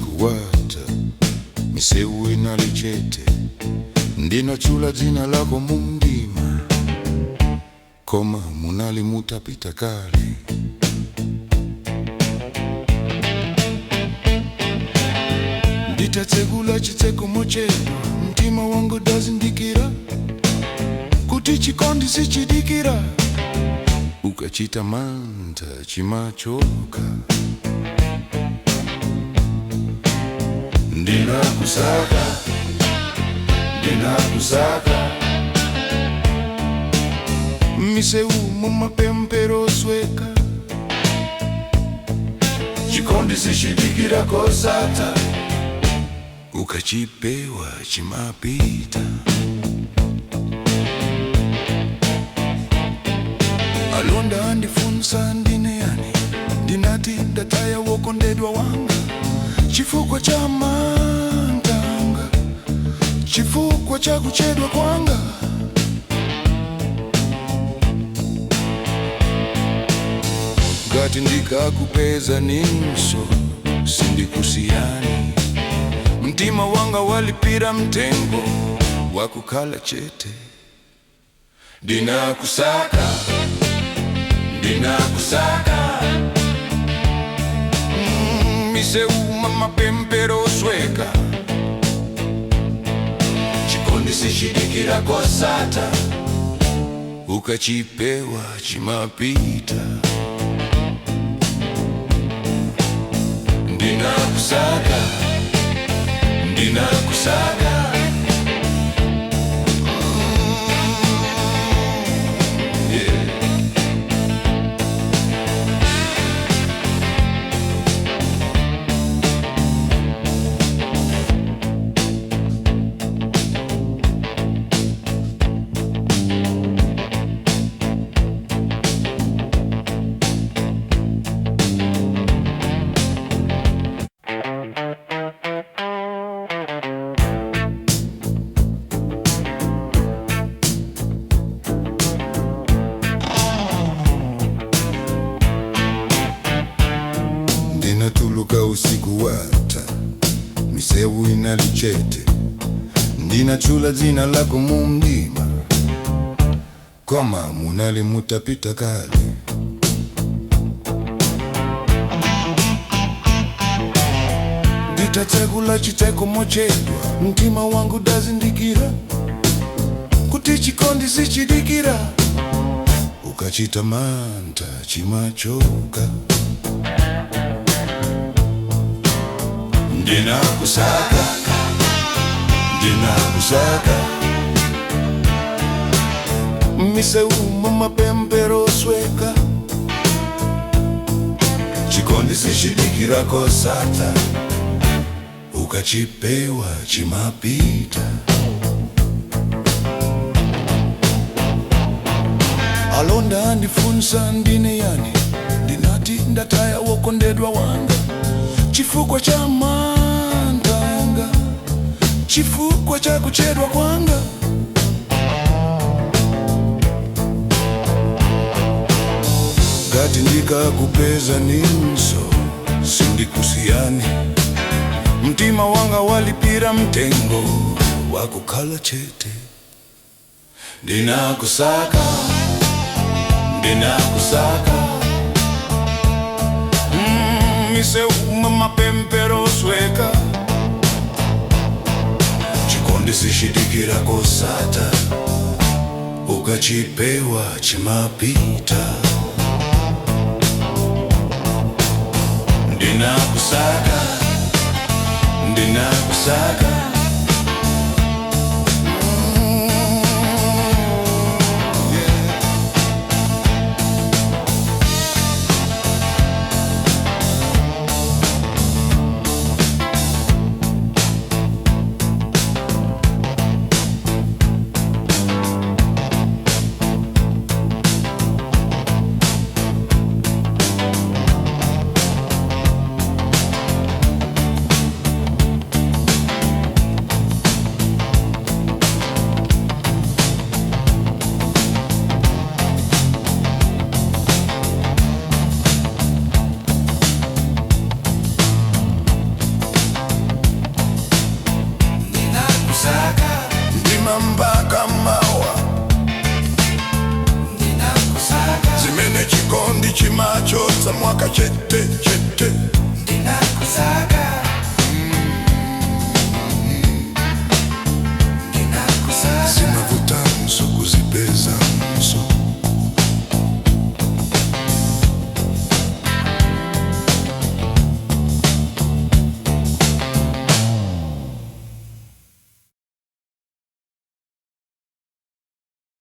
Usiku wata, misewu inali chete, ndinachula dzina lako mumdima, koma munali mutapita kale. Nditatsegula chitseko mochedwa, mtima wangu udazindikira kuti chikondi sichidikira, ukachita mantha chimachoka. Ndinakusaka, ndinakusaka miseu mumapempero osweka, chikondi sichidikira kosatha, ukachipewa chimapita. Alonda andifunsa ndine yani, ndinati ndataya wokondedwa wanga, chifukwa cha mantha anga, chifukwa cha kuchedwa kwanga. Ngati ndikakupeza ninso sindikusiyani, mtima wanga walipira mtengo wakukhala chete. Ndinakusaka, ndinakusaka miseu mumapempero osweka, chikondi sichidikira kosatha, ukachipewa chimapita. Ndinakusaka, ndinakusaka. Yeah. Ndinatuluka usiku wata, misewu inali chete, ndinachula dzina lako mumdima, koma munali mutapita kale. Nditatsegula chitseko mochedwa, mtima wangu udazindikira kuti chikondi sichidikira, ukachita mantha chimachoka. Ndinakusaka, ndinakusaka miseu mumapempero osweka, chikondi sichidikira kosatha, ukachipewa chimapita. Alonda andifunsa ndine yani, ndinati ndataya wokondedwa wanga, chifukwa cha mantha anga, chifukwa cha kuchedwa kwanga. Ngati ndikakupeza ninso sindikusiyani, mtima wanga walipira mtengo wakukhala chete. Ndinakusaka, ndinakusaka miseu mumapempero osweka, chikondi sichidikira kosatha, ukachipewa chimapita. Ndinakusaka, ndinakusaka. Yeah. Mwakachete.